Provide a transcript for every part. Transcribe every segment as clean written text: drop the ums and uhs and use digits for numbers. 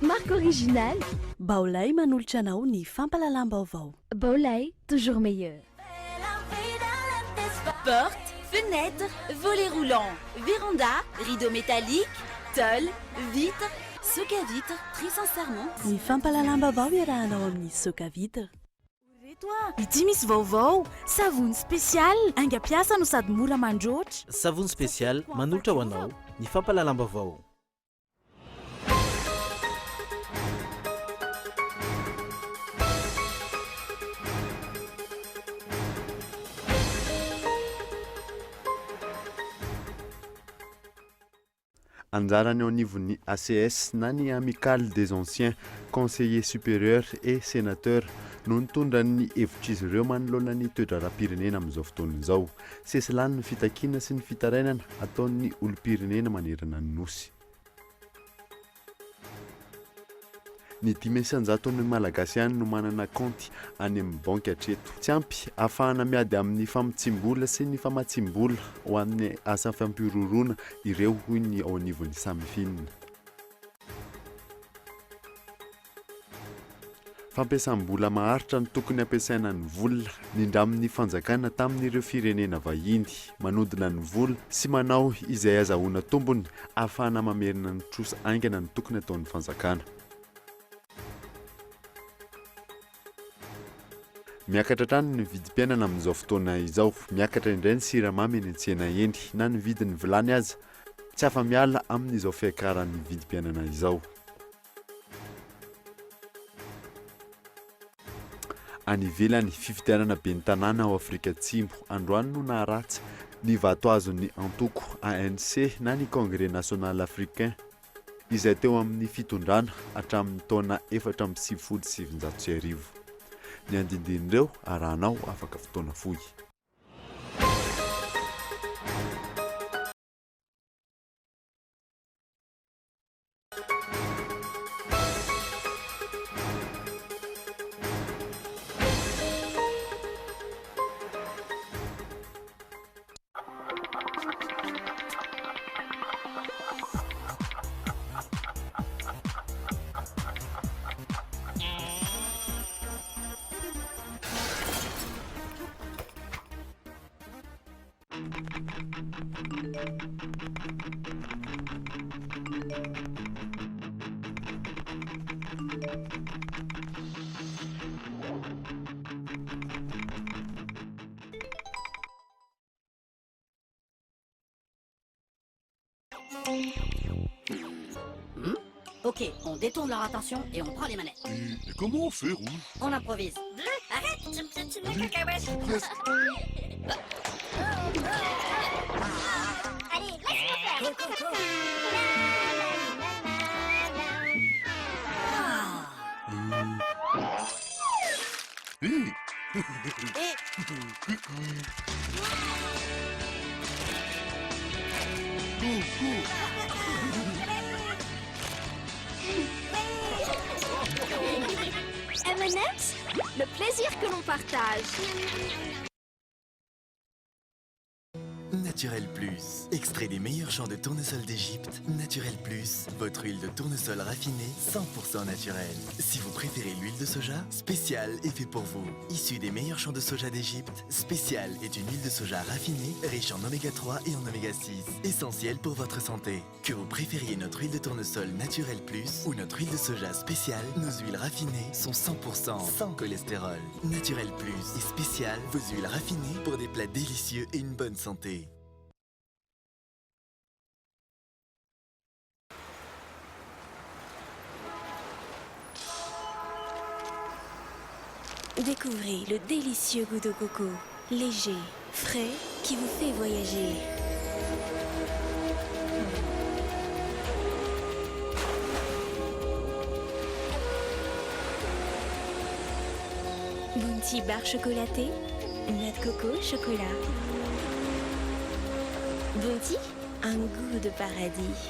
Marque originale. Baolai manolotra anao ny fampahalalam-baovao. Baolai, toujours meilleur. Porte, fenêtre, volet roulant, véranda, rideau métallique, tôle, vitre, Soka Vitre, très sincèrement. Ny fampahalalam-baovao iarahanao amin'ny Soka Vitre. Reto a! Ity misy vaovao! Savony spécial, haingam-piasa no sady mora mandroatra. Savony spécial manolotra ho anao ny fampahalalam-baovao. Anjarany eo anivon'ny ACS na ny Amicale des Anciens Conseillers Supérieurs et Sénateurs no nitondra ny hevitr'izy ireo manoloana ny toe-draharaham-pirenena amin'izao fotoana izao. Sesilany ny fitakiana sy ny fitarainana ataon'ny olom-pirenena manerana ny Nosy. Ny 105 ny Malagasy ihany no manana kaonty any amin'ny banky hatreto. Tsy ampy ahafahana miady amin'ny famotsiam-bola sy ny famatsiam-bola ho an'ny asa fampihorohoroana ireo hoy ny ao anivon'ny Samifin. Fampiasam-bola maharitra no tokony hampiasaina ny vola nindramin'ny fanjakana tamin'ireo firenena vahiny. Manodina ny vola sy manao izay azahoana tombony ahafahana mamerina ny trosa haingana no tokony ataon'ny fanjakana. Miakatra hatrany ny vidim-piainana amin'izao fotoana izao. Miakatra indray ny siramamy eny an-tsena eny. Na ny vidin'ny vilany aza tsy afa-miala amin'izao fiakaran'ny vidim-piainana izao. Any ivelany, fifidianana ben'ny tanàna ao Afrika Atsimo, androany no naharatsy ny vato azon'ny antoko ANC na ny Congrès National Africain, izay teo amin'ny fitondrana hatramin'ny taona 1994. Ny andinindin'ireo arahanao afaka fotoana fohy. Ok, on détourne leur attention et on prend les manettes. Et comment on fait, Rouge? On improvise. Bleu, arrête, tu me piétines la cacahuète. Presque. Allez, laisse-moi faire. Go, go, go. Hey. Et Coucou. Go, go. M&M's, le plaisir que l'on partage. Naturel Plus, extrait des meilleurs champs de tournesol d'Égypte. Naturel Plus, votre huile de tournesol raffinée 100% naturelle. Si vous préférez l'huile de soja, Spécial est fait pour vous. Issu des meilleurs champs de soja d'Égypte, Spécial est une huile de soja raffinée, riche en oméga 3 et en oméga 6, essentielle pour votre santé. Que vous préfériez notre huile de tournesol Naturel Plus ou notre huile de soja spéciale, nos huiles raffinées sont 100% sans cholestérol. Naturel Plus et Spécial, vos huiles raffinées pour des plats délicieux et une bonne santé. Découvrez le délicieux goût de coco, léger, frais, qui vous fait voyager. Bounty barre chocolatée, noix de coco, chocolat. Bounty, un goût de paradis.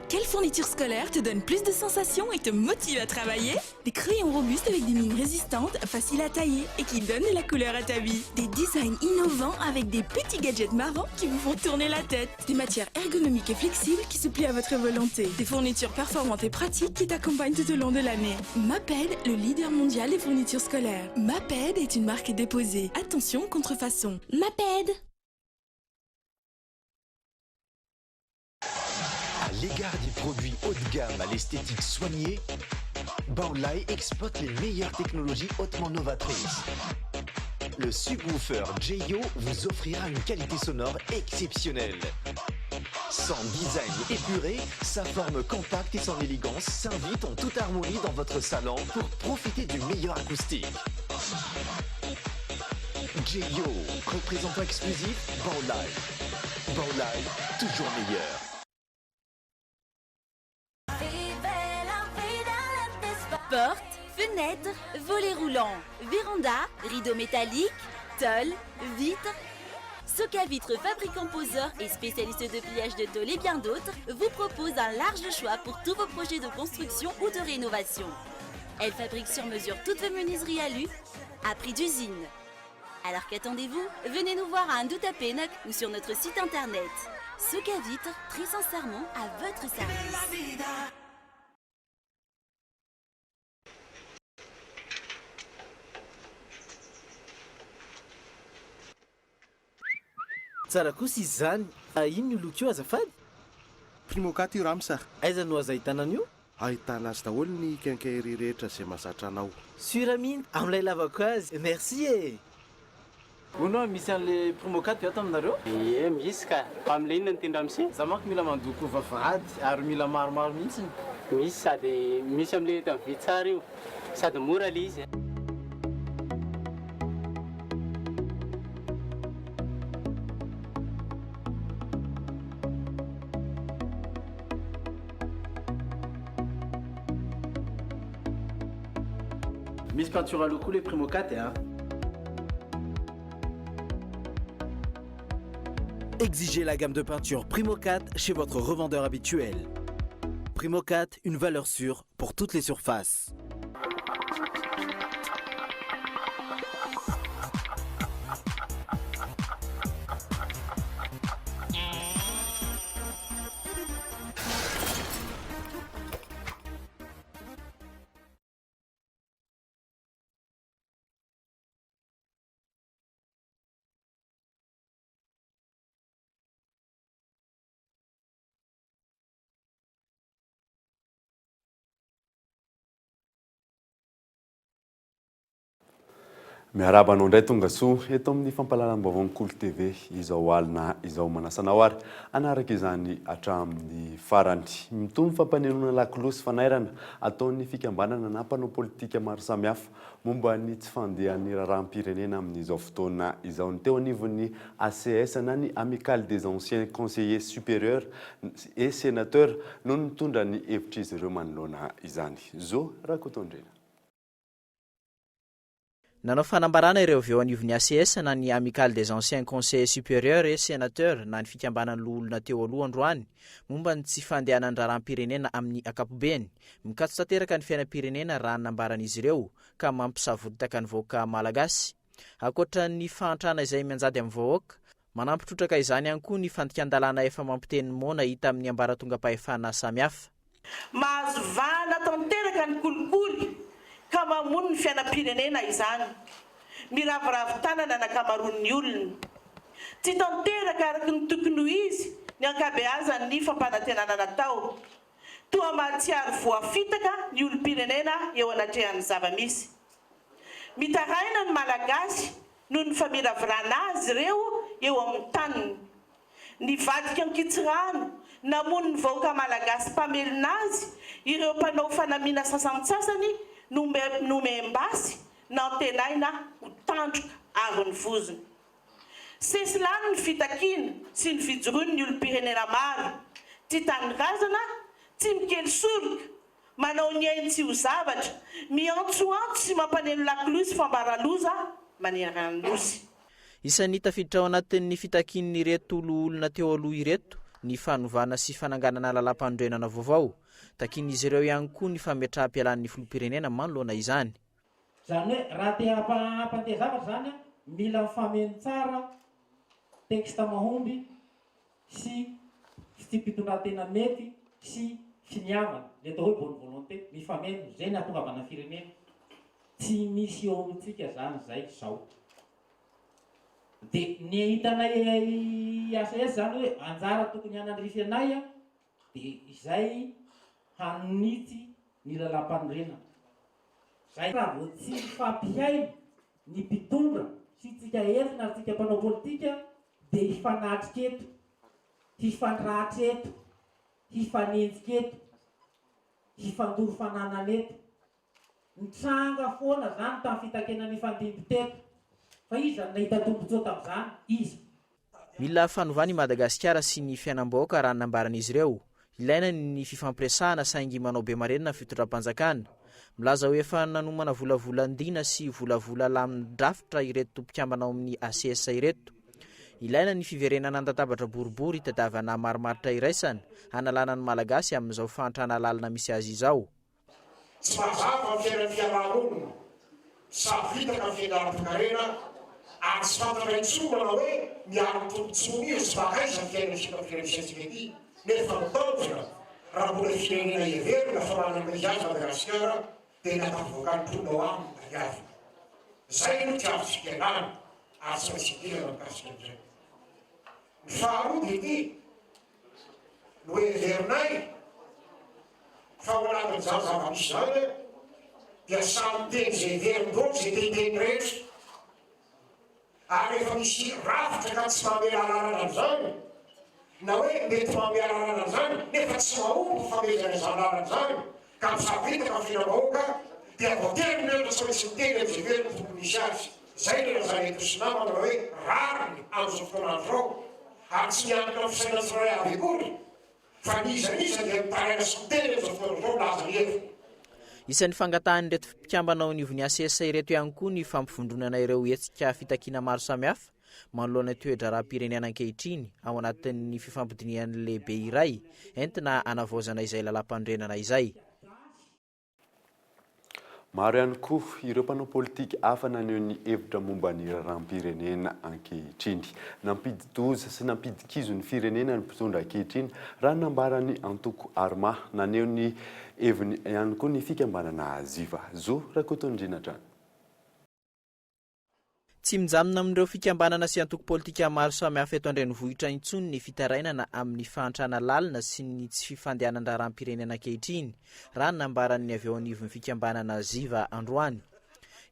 Quelle Fournitures scolaires te donnent plus de sensations et te motivent à travailler. Des crayons robustes avec des mines résistantes, faciles à tailler et qui donnent de la couleur à ta vie. Des designs innovants avec des petits gadgets marrants qui vous font tourner la tête. Des matières ergonomiques et flexibles qui se plient à votre volonté. Des fournitures performantes et pratiques qui t'accompagnent tout au long de l'année. Maped, le leader mondial des fournitures scolaires. Maped est une marque déposée. Attention, contrefaçon. Maped. À l'égard des produits haut de gamme à l'esthétique soignée, Baolai exploite les meilleures technologies hautement novatrices. Le subwoofer Jeyo vous offrira une qualité sonore exceptionnelle. Son design épuré, sa forme compacte et son élégance s'invitent en toute harmonie dans votre salon pour profiter du meilleur acoustique. Jeyo, représentant exclusif Baolai. Baolai, toujours meilleur. Porte, fenêtre, volet roulant, véranda, rideau métallique, tôle, vitre. Socavitre, fabricant poseur et spécialiste de pliage de tôle et bien d'autres, vous propose un large choix pour tous vos projets de construction ou de rénovation. Elle fabrique sur mesure toutes vos menuiseries alu à prix d'usine. Alors qu'attendez-vous? Venez nous voir à Andohatapenaka ou sur notre site internet. Socavitre, très sincèrement à votre service. Tsara kosa izy zany. Ino ny loko io azafady? Primocat io ramsa. Aiza no azo ahitana an'io? Ahitana azy daholo ny quincaillerie rehetra izay mahazatra anao. Sûr mihitsy amin'ilay lavako azy. Merci e. Hono misy an'le Primocat ve ato aminareo? Ie, misy ka. Fa amin'ilay inona no tian'i ramose? Za manko mila mandoko vavahady ary mila maromaro mihitsy. Misy sady misy amin'ilay eto amin'ny vy tsara io. Sady mora ilay izy. Misy peinture à l'eau koa le Primocat a. Exigez la gamme de peinture Primocat chez votre revendeur habituel. Primocat, une valeur sûre pour toutes les surfaces. Miarahaba anao indray tonga soa eto amin'ny fampahalalam-baovaon'ny Kolo TV izao alina izao. Manasa anao ary hanaraka izany hatramin'ny farany. Mitohy ny fampanenoana lakolosy fanairana ataon'ny fikambanana na mpanao politika maro samihafa momba ny tsy fandehan'ny raharaham-pirenena amin'izao fotoana izao. Ny teo anivon'ny ACS na ny Amicale des Anciens Conseillers Supérieurs et Sénateurs no nitondra ny hevitr'izy ireo manoloana izany. Zo Rakotondrena. Nanao fanambarana ireo avy eo anivon'ny ACS na ny Amicale des Anciens Conseillers Supérieurs et Sénateurs na ny fikambanan'ny loholona teo aloha androany momba ny tsy fandehanan'ny raharaham-pirenena amin'ny ankapobeny. Mikatso tanteraka ny fiainam-pirenena raha ny nambaran'izy ireo ka mampisavoritaka ny vahoaka malagasy. Ankoatra ny fahantrana izay mianjady amin'ny vahoaka, manampy trotraka izany ihany koa ny fandikan-dalàna efa mampiteny moana hita amin'ny ambaratongam-pahefana samihafa. Mahazo vahana tanteraka ny kolikoly ka mamono ny fiainam-pirenena izany. Miraviravy tanana ny ankamaroan'ny olona. Tsy tanteraka araka ny tokony ho izy ny ankabeazan'ny fampanantenana natao. Toa mahatsiaro voafitaka ny olom-pirenena eo anatrehan'ny zava-misy. Mitaraina ny Malagasy noho ny famiravirana azy ireo eo amin'ny taniny. Nivadika an-kitsirano, namono ny vahoaka Malagasy mpamelona azy ireo mpanao fanamiana sasantsasany nomem-basy nantenaina ho tandroka aron'ny vozony. Sesilany ny fitakiana sy ny fijoroan'ny olom-pirenena maro tia tanindrazana, tsy mikely soroka, manao ny ainy tsy ho zavatra, miantsoantso sy mampaneno lakolosy fambara loza manerana ny Nosy. Isan'ny tafiditra ao anatin'ny fitakian'ireto loholona teo aloha ireto ny fanovana sy fananganana lalàmpanorenana vaovao. Takian'izy ireo ihany koa ny fametraham-pialan'ny filoham-pirenena manoloana izany. Izany hoe raha te hampandeha zavatra izany an, mila mifameno tsara texte mahomby sy fitsipi-pitondran-tena mety sy finiavana, ilay atao hoe bonne volonté, mifameno, izay ny hahatongavana firenena. Tsy misy eo amintsika izany izay izao. Dia ny hitanay HCS izany hoe anjara tokony hanandrify anay an, dia izay hanitsy ny lalàmpanorenana. Zay raha vao tsy mifampihaino ny mpitondra sy tsika entina ary tsika mpanao politika dia hifanatrika eto, hifandratra eto, hifanenjika eto, hifandoro fananana eto. Nitranga foana zany tamin'ny fitakena nifandimby teto. Fa iza no nahita tombotsoa tamin'izany? Iza? Mila fanovana i Madagasikara sy ny fiainam-bahoaka raha ny nambaran'izy ireo. Ilaina ny fifampiresahana saingy manao be marenina ny fitondram-panjakana. Milaza ho efa nanomana volavolan-dina sy volavola lamin-drafitra ireto mpikambana ao amin'ny ACS ireto. Ilaina ny fiverenana an-databatra boribory hitadiavana marimaritra iraisana hanalana ny Malagasy amin'izao fahantrana lalina misy azy izao. Tsy mazava ny fiainan'ny fiaraha-monina, safitaka ny fiainam-pikarena ary tsy fantatra intsony manao hoe miaro ny tombontsoan'iza sy mankaiza ny fiainan'ny fikampifirenentsika ity nefa ny tanjona raha mbola firenena heverina fa manana ny maha izy azy Madagasikara dia ny hahatafavoaka ny mponina ao aminy tadiavina. Izay no tiavintsika ialana ary tsy maintsy idirana mikasika an'izay. Ny faharoa dia ity, Noheverinay fa ao anatin'izany zava-misy izany dia samy miteny izay heveriny daholo izay te hiteny rehetra. Ary rehefa misy rafitra ka tsy manome alalana an'izany, na hoe mety manome alalana an'izany nefa tsy mahomby ny famehezana izany lalana izany ka misavoritaka ny fiainam-bahoaka dia voatery ny olona tsy maintsy miteny amin'izay heveriny tokony hisy azy. Izay no lazainay eto sy namana hoe rariny amin'izao fotoan'andro izao. Ary tsy miankina amin'ny fisainan'ny tsirairay avy akory fa n'iza n'iza dia mitaraina sy miteny amin'izao fotoana izao milaza ny heviny. Isan'ny fangatahan'ireto mpikambana ao anivon'ny ACS ireto ihany koa ny fampivondronana ireo hetsika fitakiana maro samihafa manoloana ny toe-draharaham-pirenena ankehitriny ao anatin'ny fifampidinihan'ny lehibe iray entina hanavaozana izay lalàmpanorenana izay. Maro ihany koa ireo mpanao politika hafa naneho ny hevitra momba ny raharaham-pirenena ankehitriny. Nampidi-doza sy nampidi-kizo ny firenena ny mpitondra ankehitriny, raha ny nambaran'ny antoko Arma. Naneho ny heviny ihany koa ny fikambanana Ziva. Zo Rakotonindrina hatrany. Tsy mijanona amin'ireo fikambanana sy antoko politika maro samihafa eto an-drenivohitra intsony ny fitarainana amin'ny fahantrana lalina sy ny tsy fifandehanan-draharaham-pirenena ankehitriny, raha ny nambaran'ny avy eo anivon'ny fikambanana Ziva androany.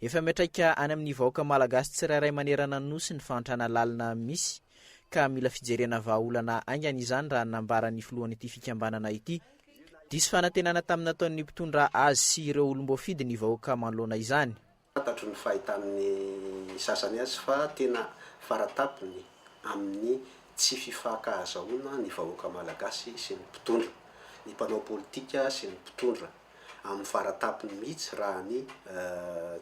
Efa miantraika any amin'ny vahoaka malagasy tsirairay manerana ny Nosy ny fahantrana lalina misy ka mila fijerena vahaolana haingana izany raha ny nambaran'ny filohan'ity fikambanana ity. Diso fanantenana tamin'ny nataon'ny mpitondra azy sy ireo olom-boafidy ny vahoaka manoloana izany. Fantatro ny fahitan'ny sasany azy fa tena faratapony amin'ny tsy fifankahazahoana ny vahoaka malagasy sy ny mpitondra, ny mpanao politika sy ny mpitondra amin'ny faratapony mihitsy raha ny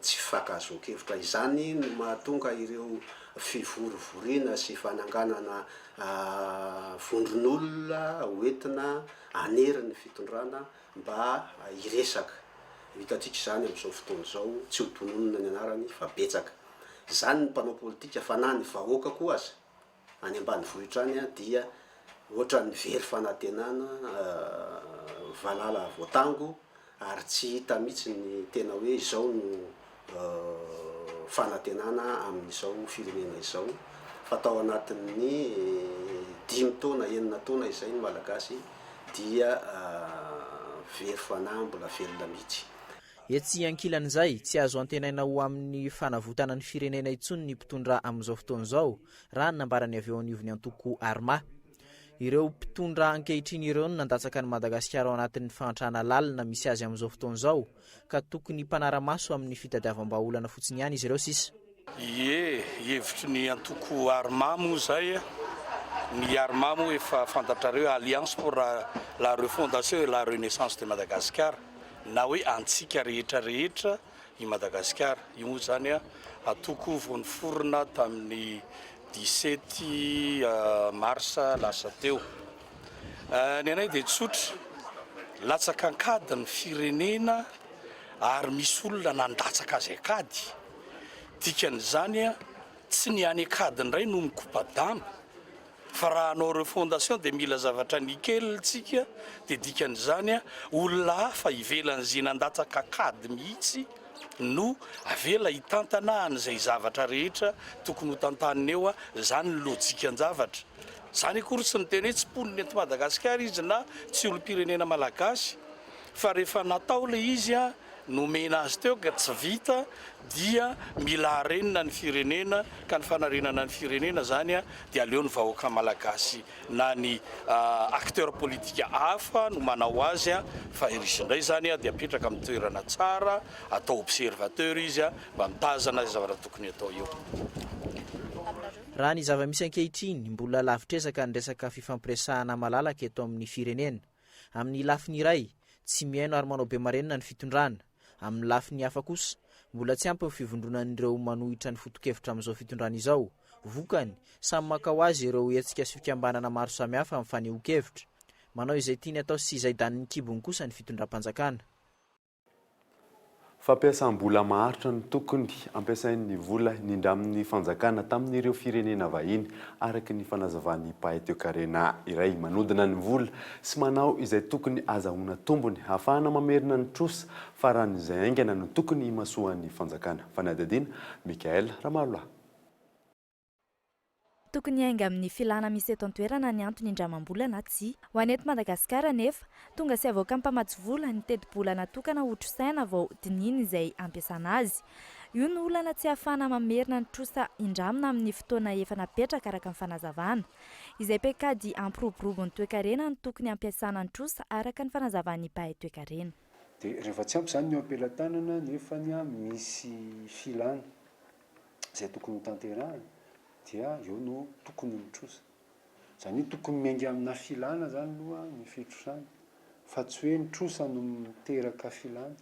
tsy fifankahazoan-kevitra. Izany no mahatonga ireo fivorivoriana sy fananganana vondron'olona hoentina hanery ny fitondrana mba hiresaka. Hitantsika izany amin'izao fotoana izao, tsy ho tononina ny anarany fa betsaka. Izany ny mpanao politika fa na ny vahoaka koa aza any ambanivohitra any dia ohatran'ny very fanantenana, valala voatango ary tsy hita mihitsy ny tena hoe izao no fanantenana amin'izao firenena izao fa tao anatin'ny dimy taona, enina taona izay ny Malagasy dia very fanahy mbola velona mihitsy. Etsy ankilan'izay, tsy azo antenaina ho amin'ny fanavotana ny firenena intsony ny mpitondra amin'izao fotoana izao, raha ny nambaran'ny avy eo anivon'ny antoko Arma. Ireo mpitondra ankehitriny ireo no nandatsaka an'i Madagasikara ao anatin'ny fahantrana lalina misy azy amin'izao fotoana izao, ka tokony mpanara-maso amin'ny fitadiavam-bahaolana fotsiny ihany izy ireo sisa. Ie, hevitry ny antoko Arma moa izay, ny Arma moa efa fantatrareo hoe Alliance pour la refondation et la renaissance de Madagascar na hoe antsika rehetra rehetra i Madagasikara. Io moa izany antoko vao niforona tamin'ny dix-sept mars lasa teo. Ny anay dia tsotra, latsaka an-kady ny firenena ary misy olona nandatsaka azy an-kady. Dikan'izany, tsy ny any an-kady indray no mikopa-damba fa raha hanao refondation dia mila zavatra nickel tsika dia dikan'izany olona hafa ivelan'izay nandatsaka an-kady mihitsy no avela hitantana an'izay zavatra rehetra tokony ho tantanina eo, izany ny lojikan-javatra. Izany akory tsy miteny hoe tsy mponina eto Madagasikara izy na tsy olom-pirenena malagasy fa rehefa natao ilay izy nomena azy teo ka tsy vita dia mila harenina ny firenena ka ny fanarenana ny firenena izany dia aleo ny vahoaka malagasy na ny acteur politika hafa no manao azy fa izy indray izany dia apetraka amin'ny toerana tsara atao observateur izy mba mitazana izay zavatra tokony atao eo. Raha ny zava-misy ankehitriny, mbola lavitr'ezaka ny resaka fifampiresahana malalaka eto amin'ny firenena. Amin'ny lafiny iray, tsy mihaino ary manao bemarenina ny fitondrana. Amin'ny lafiny hafa kosa, mbola tsy ampy ny fivondronan'ireo manohitra ny foto-kevitra amin'izao fitondrana izao. Vokany, samy maka ho azy ireo hetsika sy fikambanana maro samihafa amin'ny fanehoan-kevitra. Manao izay tiany atao sy izay danin'ny kibony kosa ny fitondram-panjakana. Fampiasam-bola maharitra no tokony ampiasain'ny vola nindramin'ny fanjakana tamin'ireo firenena vahiny, araka ny fanazavan'ny mpahay toekarena iray. Manodina ny vola sy manao izay tokony azahoana tombony hahafahana mamerina ny trosa faran'izay haingana no tokony himasoan'ny fanjakana. Fanadihadiana, Michaël Ramarolahy. Tokony hiainga amin'ny filàna misy eto an-toerana ny antony indramam-bola na tsia. Ho an'ny eto Madagasikara anefa, tonga sy avoakan'ny mpamatsy vola ny tetibola natokana hotrosaina vao dinihina izay hampiasana azy. Io no olana tsy ahafahana mamerina ny trosa indramina amin'ny fotoana efa napetraka araka ny fanazavana. Izay paikady hampiroborobo ny toekarena no tokony hampiasana ny trosa araka ny fanazavan'ny mpahay toekarena. Dia rehefa tsy ampy izany ny eo am-pelatanana nefany misy filàna izay tokony ho tanterahana dia eo no tokony mitrosa. Izany hoe tokony miainga amina filana izany aloha ny fitrosana fa tsy hoe ny trosa no miteraka filana.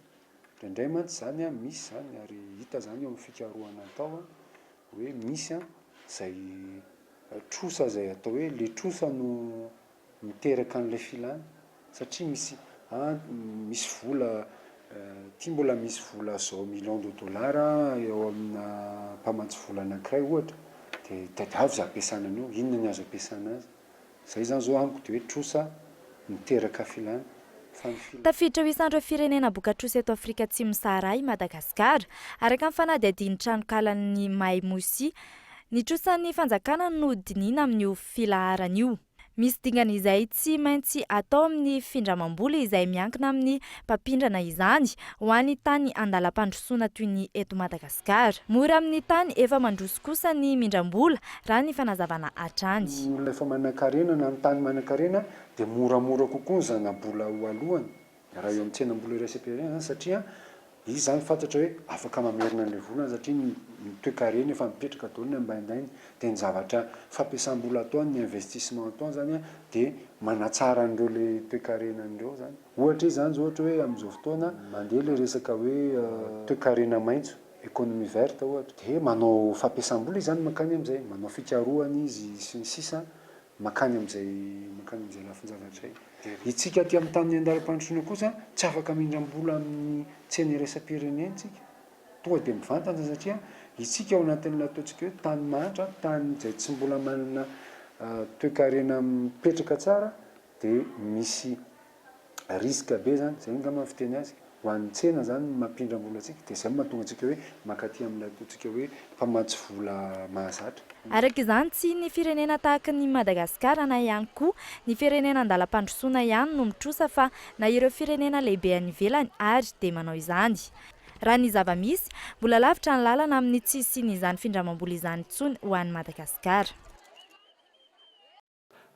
Indraindray mantsy izany an, misy izany ary hita izany eo amin'ny fikarohana atao hoe misy izay trosa izay atao hoe ilay trosa no miteraka an'ilay filana satria misy an misy vola ty mbola misy vola zao millions de dollars eo amina mpamatsy vola anankiray ohatra de tadiavo ze ampiasana an'io, inona ny azo ampiasana azy, zay zany zao amiko de hoe trosa miteraka filana fa ny filana. Tafiditra ho isan'ireo firenena boka-trosa eto Afrika Atsimon'i Sahara i Madagasikara, araka ny fanadihadian'ny tranokalan'ny Maimusi. Ny trosan'ny fanjakana no dinihina amin'io filaharana io. Misy dingana izay tsy maintsy atao amin'ny findramam-bola izay miankina amin'ny mpampindrana izany ho an'ny tany andalam-pandrosoana toy ny eto Madagasikara. Mora amin'ny tany efa mandroso kosa ny mindram-bola, raha ny fanazavana hatrany. Ny olona efa manankarena na ny tany manankarena dia moramora kokoa ny zanabola ho alohany raha eo amin'ny tsenam-bola iraisam-pirenena izany satria Izy izany fantatra hoe afaka mamerina an'ilay volany satria ny toekarena efa mipetraka daholo ny ambaindainy dia ny zavatra fampiasam-bola ataony, ny investissement ataony izany an dia manatsara an'ireo ilay toekarena an'ireo izany. Ohatra izy izany izao ohatra hoe amin'izao fotoana mandeha ilay resaka hoe toekarena maitso, économie verte ohatra, dia manao fampiasam-bola izy izany mankany amin'izay, manao fikarohana izy sy ny sisa mankany amin'izay mankany amin'izay lafin-javatra izay. Itsika aty amin'ny tany andalam-pandrosoana kosa tsy afaka mindram-bola amin'ny tsena iraisam-pirenena isika. Tonga dia mivantana satria isika ao anatin'ilay ataontsika hoe tany mahantra, tany izay tsy mbola manana toekarena mipetraka tsara dia misy Risque be zany, zay angamba ny fiteny azy, ho an'ny tsena zany ny mampindram-bola antsika, dia zay no mahatonga antsika hoe mankaty amin'ilay ataontsika hoe mpamatsy vola mahazatra. Araka izany, tsy ny firenena tahaka an'i Madagasikara na ihany koa ny firenena andalam-pandrosoana ihany no mitrosa fa na ireo firenena lehibe any ivelany ary dia manao izany. Raha ny zava-misy, mbola lavitra ny lalana amin'ny tsy hisian'izany findramam-bola izany intsony ho an'i Madagasikara.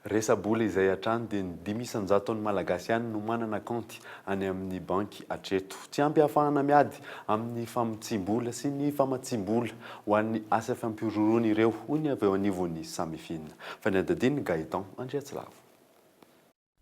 Resa-bola izay hatrany dia ny 5% Malagasy ihany no manana kaonty any amin'ny banky hatreto. Tsy ampy ahafahana miady amin'ny famotsiam-bola sy ny famatsiam-bola ho an'ny asa fampihorohoroana ireo, hoy ny avy eo anivon'ny Samifin. Fanadihadian'i Gaëtan Andriatsilavo.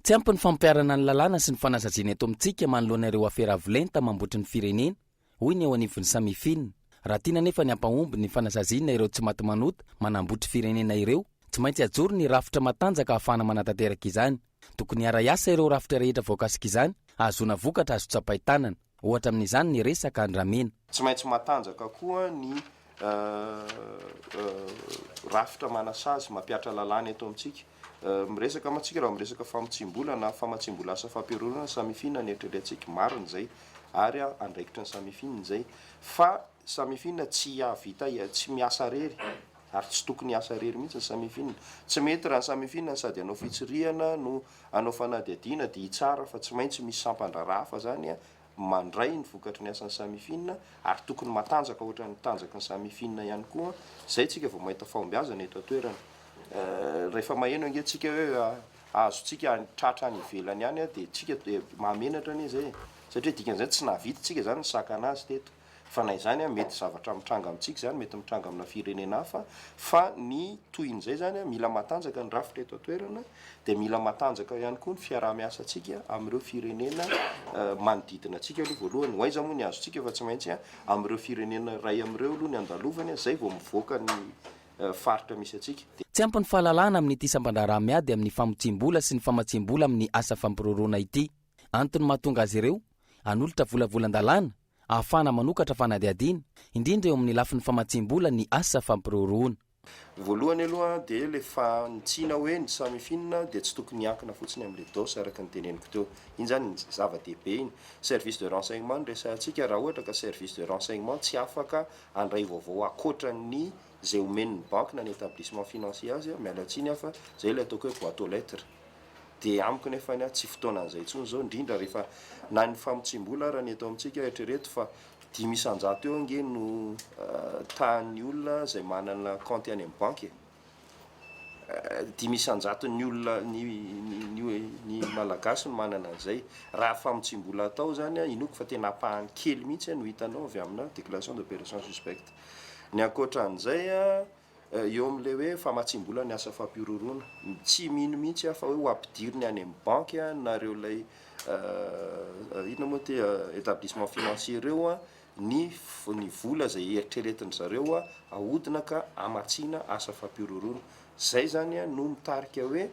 Tsy ampy ny fampiharana ny lalàna sy ny fanasaziana eto amintsika manoloana ireo afera avo lenta mambotry ny firenena, hoy ny eo anivon'ny Samifin. Raha tiana anefa ny hampahomby ny fanasaziana ireo tsy maty manota manambotry firenena ireo, tsy maintsy ajoro ny rafitra matanjaka ahafahana manatanteraka izany. Tokony hiara-hiasa ireo rafitra rehetra voakasik'izany hahazoana vokatra azo tsapain-tanana. Ohatra amin'izany ny resaka andramena. Tsy maintsy matanjaka koa ny rafitra manasazy mampihatra lalàna eto amintsika. Miresaka mantsy isika raha miresaka famotsiam-bola na famatsiam-bola asa fampihorohoroana, Samifin ny eritreretintsika, marina izay ary andraikitry ny Samifin izay fa Samifin tsy hahavita tsy miasa irery ary tsy tokony hiasa irery mihitsy ny Samifin. Tsy mety raha ny Samifin no sady hanao fitsirihana no hanao fanadihadiana dia hitsara fa tsy maintsy misy sampan-draharaha hafa izany mandray ny vokatry ny asan'ny Samifin ary tokony matanjaka ohatran'ny tanjaky ny Samifin ihany koa, izay tsika vao mahita fahombiazana eto an-toerana. Rehefa maheno ange tsika hoe azontsika tratra any ivelany any dia tsika dia mahamenatra anie izay e, satria dikan'izay tsy nahavita tsika izany nisakana azy teto. Fa na izany mety zavatra mitranga amintsika izany, mety mitranga amina firenena hafa, fa ny tohin'izay izany mila matanjaka ny rafitra eto an-toerana, dia mila matanjaka ihany koa ny fiaraha-miasantsika amin'ireo firenena manodidina antsika aloha voalohany. Ho aiza moa ny azontsika fa tsy maintsy amin'ireo firenena iray amin'ireo aloha ny andalovany, izay vao mivoaka ny faritra misy antsika. Tsy ampy ny fahalalahana amin'ity sampan-draharaha miady amin'ny famotsiam-bola sy ny famatsiam-bola amin'ny asa fampiroroana ity. Antony mahatonga azy ireo hanolotra volavolan-dalàna ahafahana manokatra fanadihadiana, indrindra eo amin'ny lafiny famatsiam-bola ny asa fampiroroana. Voalohany aloha dia ilay fanitsiana hoe ny Samifin dia tsy tokony hiankina fotsiny amin'ilay DOS araka ny teneniko teo. Iny izany zava-dehibe iny. Service de renseignement no resahantsika, raha ohatra ka service de renseignement tsy afaka handray vaovao ankoatran'ny izay omen'ny banky na ny établissement financier azy, miala tsiny aho fa izay ilay ataoko hoe boite aux lettres. Dia amiko nefa ny ahy tsy fotoanan'izay intsony izao, indrindra rehefa na ny famotsiam-bola ara ny eto amintsika, eritrereto fa 5% eo ange no tahan'ny olona izay manana kaonty any amin'ny banky e! 5%-n'ny olona ny ny ny Malagasy no manana an'izay. Raha famotsiam-bola atao izany an, inoako fa tena ampahany kely mihitsy no hitanao avy amina déclaration d'opération suspecte. Ny ankoatran'izay an, Eo amin'ilay hoe famatsiam-bola ny asa fampihorohoroana, tsy mino mihitsy aho fa hoe ho ampidiriny any amin'ny banky na ireo ilay inona moa ity établissement financier ireo ny ny vola izay eritreretin-dry zareo ahodina ka hamatsiana asa fampihorohoroana. Izay izany no mitarika hoe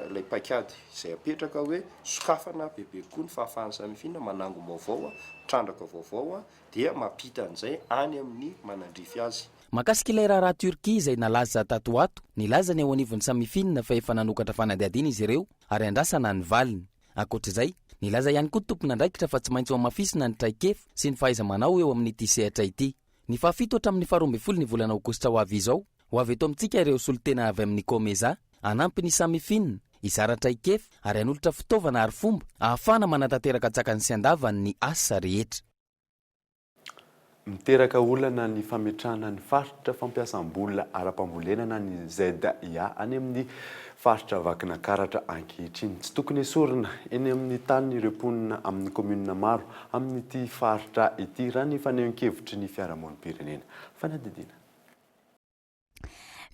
ilay paikady izay apetraka hoe sokafana bebe kokoa ny fahafahan'ny Samifin manangom-baovao, mitrandraka vaovao dia mampita an'izay any amin'ny manandrify azy. Mahakasika ilay raharaha Turquie izay nalaza tato ho ato, nilaza ny eo anivon'ny Samifin fa efa nanokatra fanadihadiana izy ireo ary andrasana ny valiny. Ankoatra izay, nilaza ihany koa ny tompon'andraikitra fa tsy maintsy hohamafisina ny traikefa sy ny fahaiza-manao eo amin'ity sehatra ity. Ny fahafito hatramin'ny faharoa ambin'ny folo ny volana aogositra ho avy izao, ho avy eto amintsika ireo solontena avy amin'ny Comesa, hanampy ny Samifin, hizara traikefa ary hanolotra fitaovana arifomba ahafahana manatanteraka an-tsakany sy an-davany ny asa rehetra. Miteraka olana ny fametrahana ny faritra fampiasam-bola ara-pambolena na ny ZIA any amin'ny faritra Vakinankaratra ankehitriny. Tsy tokony esorina eny amin'ny taniny ireo mponina amin'ny kaominina maro amin'ity faritra ity, raha ny fanehoan-kevitry ny fiarahamonim-pirenena. Fanadihadiana.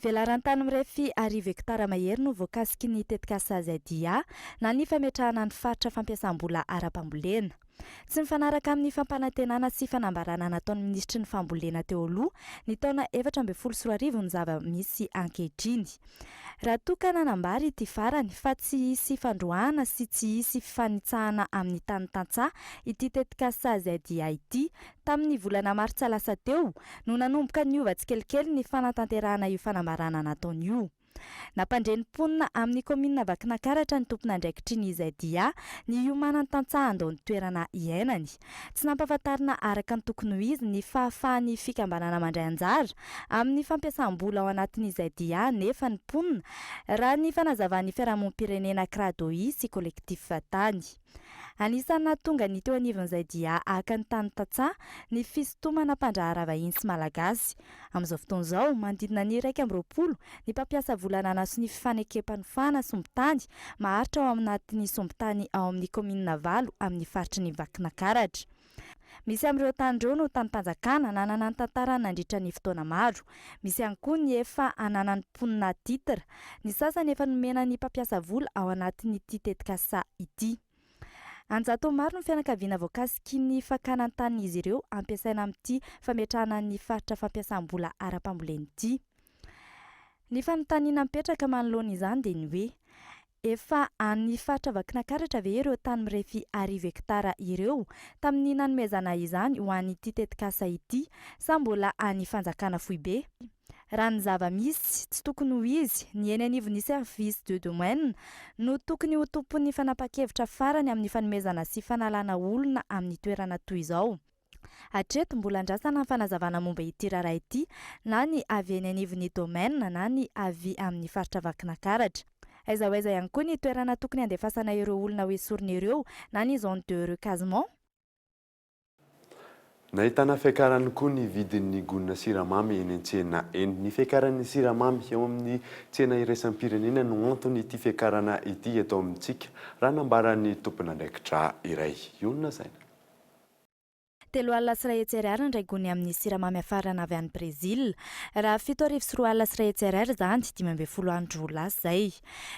Velaran-tany mirefy 1000 hektara mahery no voakasiky ny tetikasa ZIA na ny fametrahana ny faritra fampiasam-bola ara-pambolena. Tsy mifanaraka amin'ny fampanantenana sy fanambarana nataon'ny minisitry ny fambolena teo aloha ny taona 2014 ny zava-misy ankehitriny. Raha toa ka nanambara ity farany fa tsy hisy fandroahana sy tsy hisy fifanitsahana amin'ny tanin'ny tantsaha ity tetikasa ZIA ity Tamin'ny volana martsa lasa teo no nanomboka niova tsikelikely ny fanatanterahana io fanambarana nataony io. Nampandre ny mponina amin'ny kaominina Vakinankaratra ny tompon'andraikitry ny ZIA ny hiomanan'ny tantsaha handao ny toerana iainany. Tsy nampahafantarina araka ny tokony ho izy ny fahafahan'ny fikambanana mandray anjara amin'ny fampiasam-bola ao anatin'ny ZIA anefa ny mponina raha ny fanazavan'ny fiarahamonim-pirenena Cradoi sy Collectif Tany. Anisan'ny nahatonga ny teo anivon'izay dia haka ny tany tantsaha ny fisintomana mpandraharaha vahiny sy malagasy. Amin'izao fotoana izao, manodidina ny 21 ny mpampiasa vola nanaso ny fifanekem-panofana sombintany maharitra ao anatin'ny sombintany ao amin'ny kaominina valo amin'ny faritry ny Vakinankaratra. Misy amin'ireo tany ireo no tanim-panjakana nanana ny tantarany nandritra ny fotoana maro. Misy ihany koa ny efa ananan'ny mponina titre. Ny sasany efa nomena ny mpampiasa vola ao anatin'ity tetikasa ity. An-jatony maro ny fianakaviana voakasiky ny fakana ny tanin'izy ireo ampiasaina amin'ity fametrahana ny faritra fampiasam-bola ara-pambolena ity. Ny fanontaniana mipetraka manoloana izany dia ny hoe. Efa an'ny faritra Vakinankaratra ve ireo tany mirefy arivo hektara ireo tamin'ny nanomezana izany ho an'ity tetikasa ity sa mbola an'ny fanjakana foibe? Raha ny zava-misy, tsy tokony ho izy, ny eny anivon'ny service de domaine, no tokony ho tompon'ny fanapahan-kevitra farany amin'ny fanomezana sy fanalana olona amin'ny toerana toy izao. Hatreto, mbola andrasana ny fanazavana momba ity raharaha ity na ny avy eny anivon'ny domaine na ny avy amin'ny faritra Vakinankaratra. Aiza ho aiza ihany koa ny toerana tokony handefasana ireo olona hoesorina ireo na ny zone de recasement? Nahitana fiakarany koa ny vidin'ny gonina siramamy eny an-tsena eny. Ny fiakaran'ny siramamy eo amin'ny tsena iraisam-pirenena no anton'ity fiakarana ity eto amintsika, raha nambaran'ny tompon'andraikitra iray. Ionona saina. 330 ariary ny iray gony amin'ny siramamy hafarana avy any Brezila. Raha 2170 ariary izany, 15 andro lasa izay.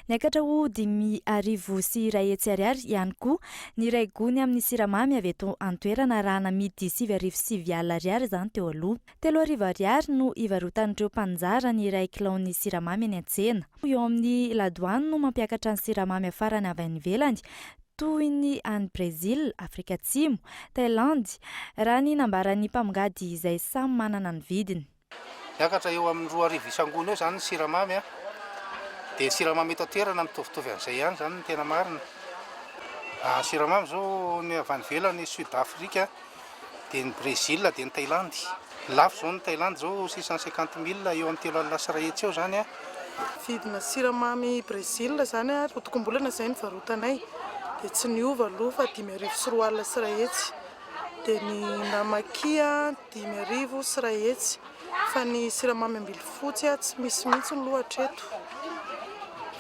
Niakatra ho 2150 ariary ihany koa ny iray gony amin'ny siramamy avy eto an-toerana raha namidy 9009 ariary izany teo aloha. 3000 ariary no ivarotan'ireo mpanjara ny iray kilaon'ny siramamy eny an-tsena. Eo amin'ny ladoany no mampiakatra ny siramamy hafarana avy any ivelany toy ny any Brezila, Afrika Atsimo, Thailandy, raha ny nambaran'ny mpamongady izay samy manana ny vidiny. Miakatra eo amin'ny 2000 isangony eo izany ny siramamy a! Dia ny siramamy eto an-toerana mitovitovy amin'izay ihany izany no tena marina. Ny siramamy izao ny avy any ivelany, Sud Afrika, dia ny Brezila, dia ny Thailandy. Lafo izao ny Thailandy izao 650 mille eo amin'ny 350 eo izany a! Vidina siramamy Brésil izany a, rotokombolana izay nivarotanay dia tsy niova aloha fa 2150 dia ny Namaki a 5100 fa ny siramamy ambilofotsy a tsy misy mihitsy aloha hatreto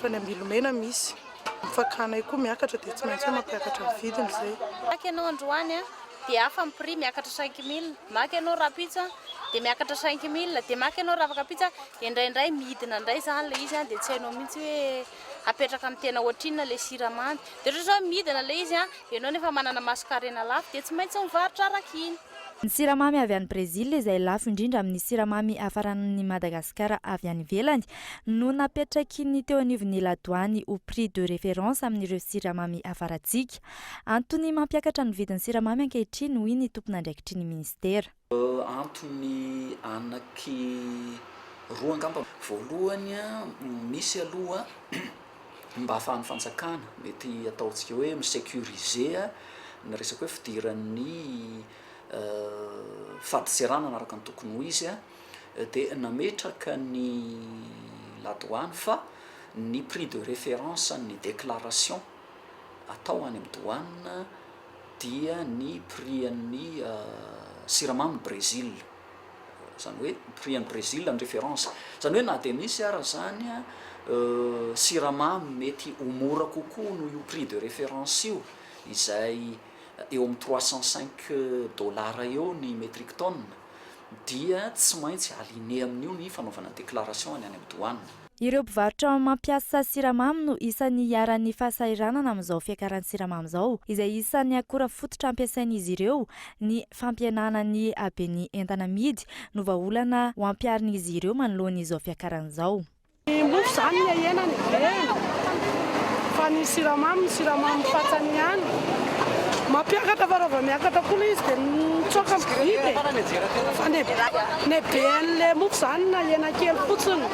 fa ny ambilomena misy. Ny fakanay koa miakatra dia tsy maintsy hoe mampiakatra ny vidiny izay. Maka ianao androany a, dia hafa ny prix miakatra cinq mille, maka ianao rahampitso a, dia miakatra cinq mille, dia maka ianao rahafakampitso a, dia indraindray midina indray izany ilay izy a, dia tsy hainao mihitsy hoe apetraka amin'ny tena ohatrinona ilay siramamy. Dia ohatra izao midina ilay izy a, ianao nefa manana masonkarena lafo dia tsy maintsy mivarotra araka iny. Ny siramamy avy any Brezila izay lafo indrindra amin'ny siramamy hafaran'i Madagasikara avy any ivelany no napetraky ny teo anivon'ny ladoany ho prix de référence amin'ireo siramamy hafarantsika. Antony mampiakatra ny vidin'ny siramamy ankehitriny hoy ny tompon'andraikitry ny minisitera. Antony anaky roa angamba. Voalohany, misy aloha mba ahafahan'ny fanjakana mety ataontsika hoe mi-sécuriser ny resaka hoe fidiran'ny fadintseranana araka ny tokony ho izy dia nametraka ny ladoany fa ny prix de référence ny déclaration atao any amin'ny douane dia ny prix an'ny siramamy Brésil. Izany hoe prix any Brésil ny référence. Izany hoe na dia misy ara izany siramamy mety ho mora kokoa noho io prix de référence io izay eo amin'ny 305 dollars eo ny metric tonne dia tsy maintsy aligné amin'io ny fanaovana déclaration any amin'ny douane. Ireo mpivarotra mampiasa siramamy no isan'ny iharan'ny fahasahiranana amin'izao fiakaran'ny siramamy izao, izay isan'ny akora fototra ampiasain'izy ireo ny fampihenana ny haben'ny entana amidy no vahaolana ho ampiharin'izy ireo manoloana izao fiakarana izao. Ny mofo izany ny ahena ny habeny fa ny siramamy ny siramamy fatsany ihany mampiakatra fa raha vao miakatra koa ilay izy dia mitsoaka mividy e fa ny haben'ilay mofo izany nahena kely fotsiny.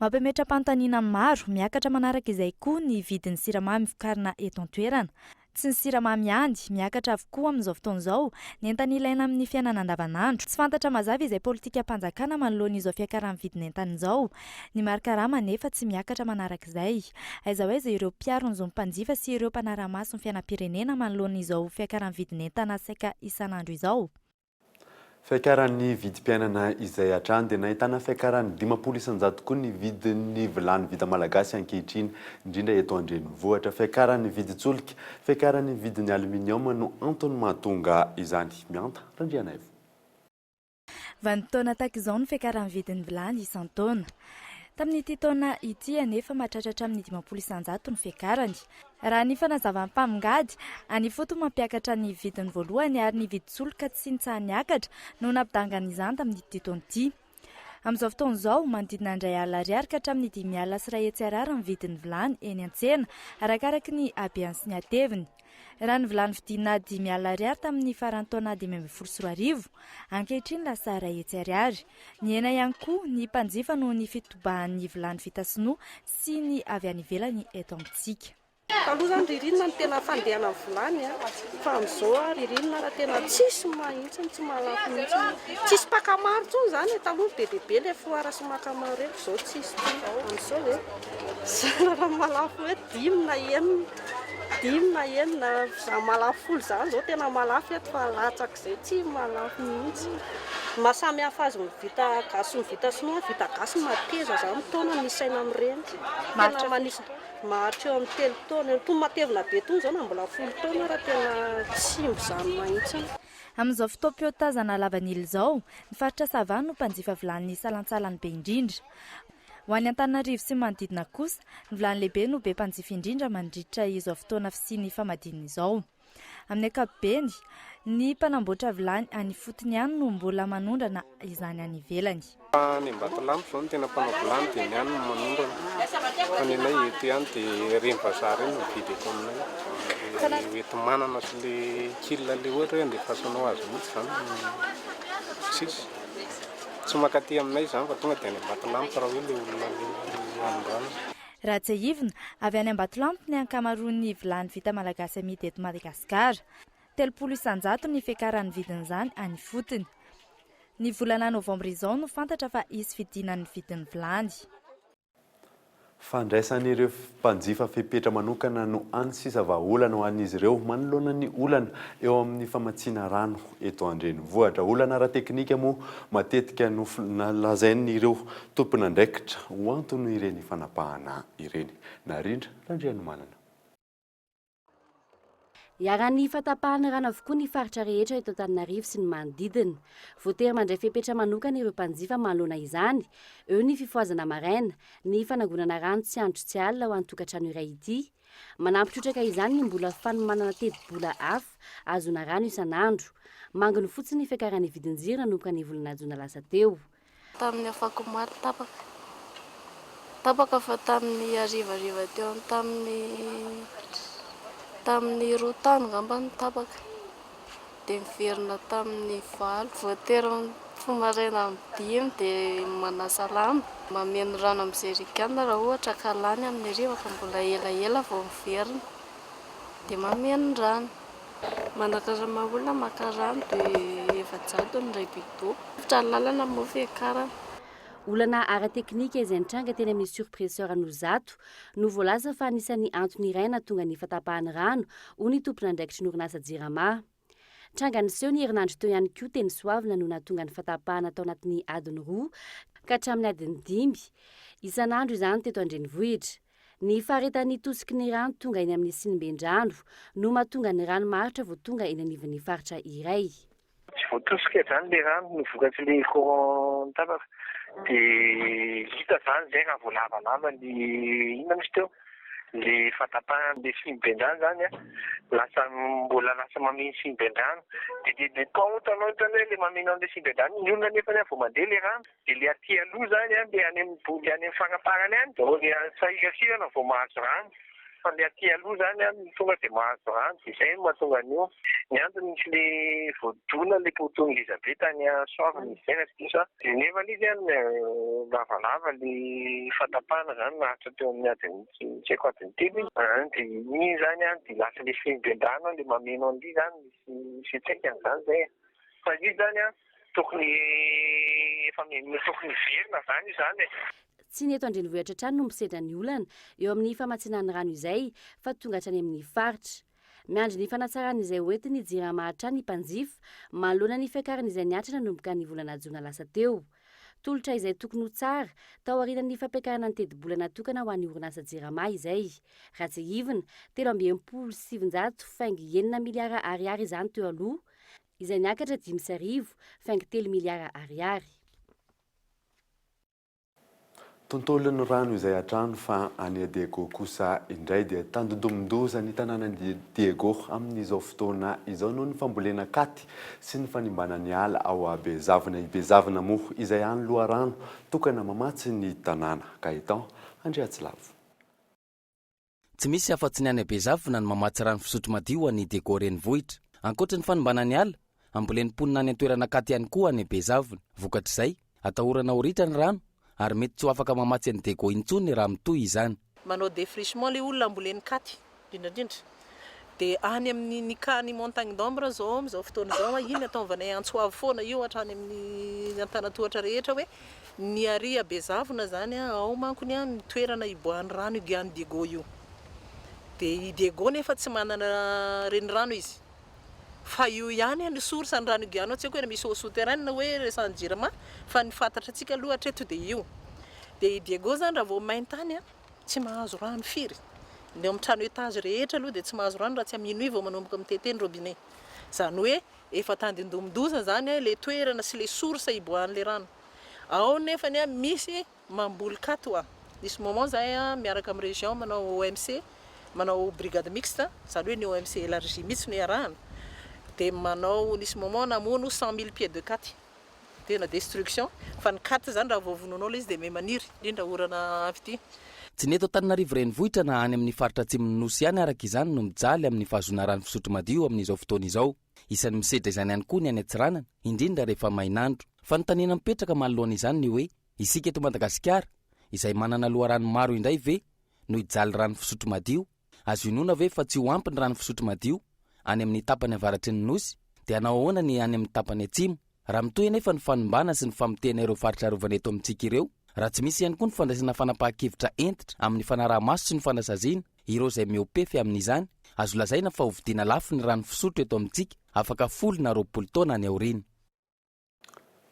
Mampametra-panontaniana ny maro, miakatra manaraka izay koa ny vidin'ny siramamy vokarina eto an-toerana. Tsy ny siramamy ihany, miakatra avokoa amin'izao fotoana izao ny entana ilaina amin'ny fiainana andavanandro. Tsy fantatra mazava izay politikam-panjakana manoloana izao fiakaran'ny vidin'entana izao. Ny mari-karama anefa tsy miakatra manaraka izay. Aiza ho aiza ireo mpiaro ny zon'ny mpanjifa sy ireo mpanara-maso ny fiainam-pirenena manoloana izao fiakaran'ny vidin'entana saika isan'andro izao? Fiakaran'ny vidim-piainana izay hatrany dia nahitana fiakaran'ny 50% koa ny vidin'ny vilany vita malagasy ankehitriny, indrindra eto an-drenivohitra. Fiakaran'ny vidin-tsolika, fiakaran'ny vidin'ny aluminium no antony mahatonga izany. Mihanta Randrianaivo. Vanim-potoana tahaka izao ny fiakaran'ny vidin'ny vilany isan-taona. Tamin'ity taona ity anefa mahatratra hatramin'ny 50% ny fiakarany. Raha ny fanazavan'ny mpamongady, any ifotony mampiakatra ny vidiny voalohany ary ny vidin-tsolika tsy nitsaha-niakatra no nampidangana izany tamin'ity taona ity. Amin'izao fotoana izao, manodidina ny 1000 ariary ka hatramin'ny 1500 ariary ny vidin'ny vilany eny an-tsena, arakaraky ny habeany sy ny hateviny. Raha ny vilany vidiana 5000 ariary tamin'ny faran'ny taona 2015, ankehitriny lasa 100 ariary. Nihena ihany koa ny mpanjifa noho ny fitobahan'ny vilany vita sinoa sy ny avy any ivelany eto amintsika. Taloha zany ririnina no tena fandehanan'ny vilany a, fa amin'izao a ririnina ara tena tsisy mahintsiny, tsy mahalafo mihitsy, tsisy mpaka maro intsony zany e, taloha be dia be le foire sy maka maro reny fa izao tsisy intsony, amin'izao ve zara raha mahalafo hoe dimy na enina, dimy na enina, za mahalafo folo zany zao tena mahalafo eto fa latsak'izay tsy mahalafo mihitsy. Ny maha samy hafa azy ny vita gasy sy ny vita sinoa, ny vita gasy mateza zany taona ny isaina amin'ireny, tena manisa. Maharitra eo amin'ny telo taona eo. Itony matevina be itony izao na mbola folo taona ara tena tsy simba izany mahitsiny. Amin'izao fotoam-piotazana lavanila izao, ny faritra Sava no mpanjifa vilany salantsalany be indrindra. Ho an'i Antananarivo sy ny manodidina kosa, ny vilany lehibe no be mpanjifa indrindra mandritra izao fotoana fisian'ny famadihana izao. Amin'ny ankapobeny, ny mpanamboatra vilany any ifotony ihany no mbola manondrana izany any ivelany. Fa any Ambatolampy izao no tena mpanao vilany dia ny any no manondrana. Fa ny anay eto ihany dia ireny vazaha ireny no mividy eto aminay. Ilay hoenti-manana sy ilay kil ilay ohatra hoe andefasanao azy mihitsy izany no tsisy. Tsy mankaty aminay izany fa tonga dia any Ambatolampy raha hoe ilay olona ilay anondranana. Raha tsiahivina, avy any Ambatolampy ny ankamaroan'ny vilany vita malagasy amidy eto Madagasikara. 30% ny fiakaran'ny vidin'izany any ifotony. Ny volana novambra izao no fantatra fa hisy fidinan'ny vidin'ny vilany. Fandraisan'ireo mpanjifa fepetra manokana no hany sisa vahaolana ho an'izy ireo manoloana ny olana eo amin'ny famatsiana rano eto an-drenivohitra. Olana ara-teknika moa matetika no lazain'ireo tompon'andraikitra ho anton'ireny fanapahana ireny. Narindra Randrianomanana. Iharan'ny fahatapahan'ny rano avokoa ny faritra rehetra eto Antananarivo sy ny manodidina. Voatery mandray fepetra manokana ireo mpanjifa manoloana izany. Eo ny fifohazana maraina, ny fanangonana rano tsy andro tsy alina ho an'ny tokantrano iray ity. Manampy trotraka izany ny mbola fanomanana tetibola hafa ahazoana rano isan'andro. Manginy fotsiny ny fiakaran'ny vidin-jiro nanomboka ny volana jona lasa teo. Tamin'ny afakomaly tapaka. Tapaka fa tamin'ny harivariva teo amin'ny tamin'ny tamin'ny roa tany angamba no tapaka. Dia niverina tamin'ny valo. Voatery mifoha maraina amin'ny dimy dia manasa lamba. Mameno rano amin'ny jerrycan raha ohatra ka lany amin'ny hariva ka mbola elaela vao miverina. Dia mameno rano. Manakarama olona maka rano dia 400 ny iray bidon. Lavitra ny lalana moa fiakarana. Olana ara-teknika izay nitranga teny amin'ny surpresseur Anosizato no voalaza fa anisan'ny antony iray nahatonga ny fahatapahan'ny rano, hoy ny tompon'andraikitry ny orinasa Jirama. Tranga niseho ny herinandro teo ihany koa teny Soavina no nahatonga ny fahatapahana tao anatin'ny adiny roa ka hatramin'ny adiny dimy isan'andro izany teto an-drenivohitra. Ny faharetan'ny tosiky ny rano tonga eny amin'ny sinimben-drano no mahatonga ny rano maharitra vao tonga eny anivon'ny faritra iray. Tsy voatosika izany ilay rano no vokatr'ilay courant tapaka. Dia hita izany izay raha vao lavalava ny inona moa izy teo? Ilay fahatapahan'ilay siniben-drano izany an, lasa mbola lasa mameno siniben-drano. Dia dia dia pont hitanao hitanao hoe ilay mameno an'ilay siniben-drano iny, ny olona anefa vao mandeha ilay rano. Dia ilay aty aloha izany an, ilay any amin'ny bo- ilay any amin'ny faraparany any, vao ilay sahirasirana vao mahazo rano. Fa ilay aty aloha izany an, tonga dia mahazo rano. Dia izay no mahatonga an'io. Ny antony nisy ilay voadona ilay poteau ngeza be tany Soavina izy izay raha tsy diso aho. Dia nefa ilay izy an, lavalava ilay fahatapahana izany naharitra teo amin'ny adiny, tsy haiko adiny telo izy. An, dia iny izany an, dia lasa ilay siniben-drano ilay mameno an'ilay izany, misy fiantraikany izany izay e. Fa io izany an, tokony efa tokony hiverina izany io izany e. Tsy ny eto an-drenivohitra hatrany no misedra ny olana eo amin'ny famatsiana ny rano izay fa tonga hatrany amin'ny faritra. Miandry ny fanatsarana izay hoentin'ny Jirama hatrany ny mpanjifa manoloana ny fiakarana izay nihatra nanomboka ny volana jona lasa teo. Tolotra izay tokony ho tsara taorian'ny fampiakarana ny tetibola natokana ho an'ny orinasa Jirama izay. Raha tsiahivina, 963 faingo enina miliara ariary izany teo aloha, izay niakatra 1005 faingo telo miliara ariary. Tontolon'ny rano izay hatrany fa any Diego kosa indray dia tandindomin-doza ny tanànan'i Diego amin'izao fotoana izao noho ny fambolena katy sy ny fanimbana ny ala ao Bezavona. I Bezavona moa izay hany loharano tokana mamatsy ny tanàna. Gaëtan Andriatsilavo. Tsy misy afa-tsy ny any Bezavona no mamatsy rano fisotro madio an'i Diego renivohitra. Ankoatra ny fanimbana ny ala, ambolen'ny mponina any an-toerana akaty ihany koa any Bezavona. Vokatr'izay, atahorana ho ritra ny rano ary mety tsy ho afaka mamatsy an'i Diego intsony raha mitohy izany. Manao défrichement le olona amboleny katy indrindra indrindra. Dia any amin'ny ny cas ny Montagne d'Ambre izao amin'izao fotoana izao, iny ataovanay antso avo foana io hatrany amin'ny antanantohatra rehetra hoe Ny ary a Bezavona zany a, ao mankony a ny toerana iboahan'ny rano igian'i Diego io. Dia i Diego nefa tsy manana renirano izy. Fa io ihany no source ny rano igiano ao, tsy haiko hoe misy eau souterraine hoe resahan'ny Jirama, fa ny fantatrantsika aloha hatreto dia io. Dia i Diego zany raha vao main-tany a, tsy mahazo rano firy. Ny ao amin'ny trano étage rehetra aloha dia tsy mahazo rano raha tsy à minuit vao manomboka mitete ny robinet. Izany hoe efa tandindomin-doza izany ilay toerana sy ilay source iboahan'ilay rano. Ao nefany misy mamboly kato a. Nisy moment zahay miaraka amin'ny région manao OMC, manao brigade mixte, izany hoe ny OMC élargie mihitsy no iarahana, dia manao, nisy moment namono 100 mille pieds de katy. Tena destruction, fa ny katy izany raha vao vonoinao ilay izy dia miha-maniry, indrindra orana avy ity. Tsy ny eto Antananarivo renivohitra na any amin'ny faritra atsimon'ny Nosy ihany araka izany no mijaly amin'ny fahazoana rano fisotro madio amin'izao fotoana izao. Isan'ny misedra izany ihany koa ny any Antsiranana, indrindra rehefa main'andro. Fanontaniana mipetraka manoloana izany ny hoe, isika eto Madagasikara, izay manana loharano maro indray ve no hijaly rano fisotro madio? Azo inoana ve fa tsy ho ampy ny rano fisotro madio any amin'ny tapany avaratry ny Nosy? Dia hanao ahoana ny any amin'ny tapany atsimo? Raha mitohy anefa ny fanimbana sy ny famotehana ireo faritra arovana eto amintsika ireo, raha tsy misy ihany koa ny fandraisana fanapahan-kevitra hentitra amin'ny fanaraha-maso sy ny fanasaziana ireo izay mihoa-pefy amin'izany, azo lazaina fa hovidiana lafo ny rano fisotro eto amintsika afaka folo na 20 taona any aoriana.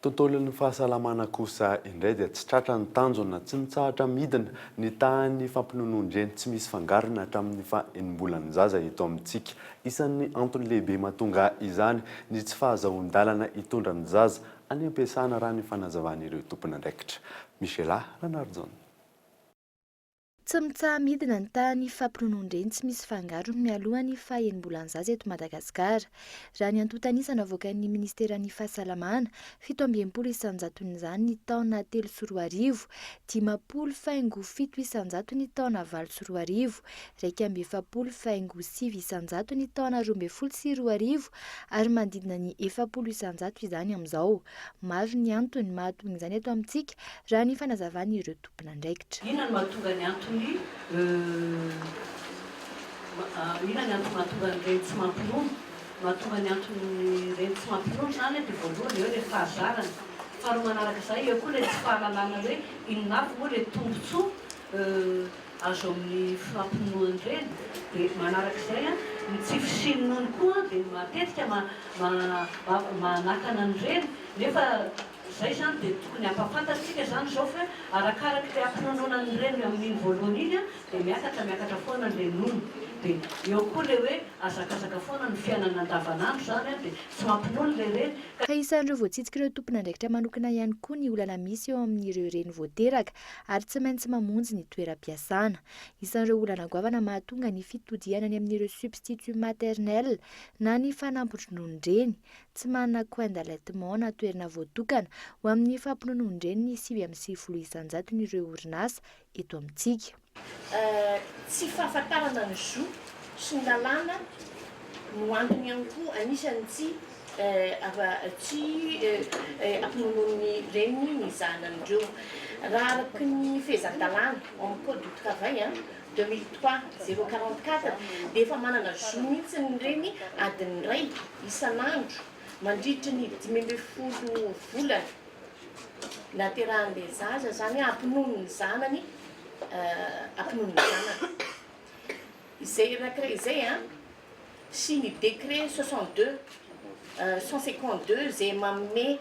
Tontolon'ny fahasalamana kosa indray dia tsy tratra ny tanjona, tsy mitsahatra midina ny tahan'ny fampinonoan-dreny tsy misy fangarona hatramin'ny faha enim-bolan'ny zaza eto amintsika. Isan'ny antony lehibe mahatonga izany ny tsy fahazahoan-dalana hitondra ny zaza any am-piasana raha ny fanazavan'ireo tompon'andraikitra. Michela Ranarijaona. Tsy mitsaha-midina ny tahan'ny fampinonoan-dreny tsy misy fangarony mialoha ny faha enim-bolan'ny zaza eto Madagasikara. Raha ny antontan'isa navoakan'ny minisiteran'ny Fahasalamana, 67 isan-jaton'izany ny taona 2003, 50 faingo fito isan-jato ny taona 2008, 41 faingo sivy isan-jato ny taona 2012 ary manodidina ny 40 isan-jato izany amin'izao. Maro ny antony mahatonga izany eto amintsika, raha ny fanazavan'ireo tompon'andraikitra. Inona no mahatonga ny antony Inona ny antony mahatonga ny reny tsy mampinono? Mahatonga ny antony reny tsy mampinono izany dia voalohany eo ilay fahazarana, faharoa manaraka izay eo koa ilay tsy fahalalana hoe inona avy moa ilay tombontsoa azo amin'ny fampinonoan'ny reny, dia manaraka izay ny tsy fisian'ny nono koa dia matetika manakana ny reny nefa Izay izany dia tokony hampafantatsika izany izao fa arakaraka ilay hampinonoana ny reny amin'iny voalohany iny dia miakatra miakatra foana ilay nono. Dia eo koa ilay hoe hazakazaka foana ny fiainana andavanandro izany dia tsy mampinono ilay reny ka. Ka isan'ireo voatsidik'ireo tompon'andraikitra manokana ihany koa ny olana misy eo amin'ireo reny vao teraka ary tsy maintsy mamonjy ny toeram-piasana. Isan'ireo olana goavana mahatonga ny fitodihana any amin'ireo substitut maternel na ny fanampin-drononon-dreny Tsy manana coin d'allaitement na toerana voatokana ho amin'ny fampinonoan-dreny ny 99 isan-jaton'ireo orinasa eto amintsika. Tsy fahafantarana ny zo sy ny lalàna no antony ihany koa anisan'ny tsy tsy ampinonoan'ny reniny ny zanany ireo. Raha araka ny fehezan-dalàna ao amin'ny code du travail 2003 044 dia efa manana zo mihitsy ny reny adiny iray isan'andro mandritra ny 15 volana nahaterahan'ilay zaza, izany hoe ampinono ny zanany, ampinono ny zanany. Izay anankiray izay an, sy ny décret 62 152 izay manome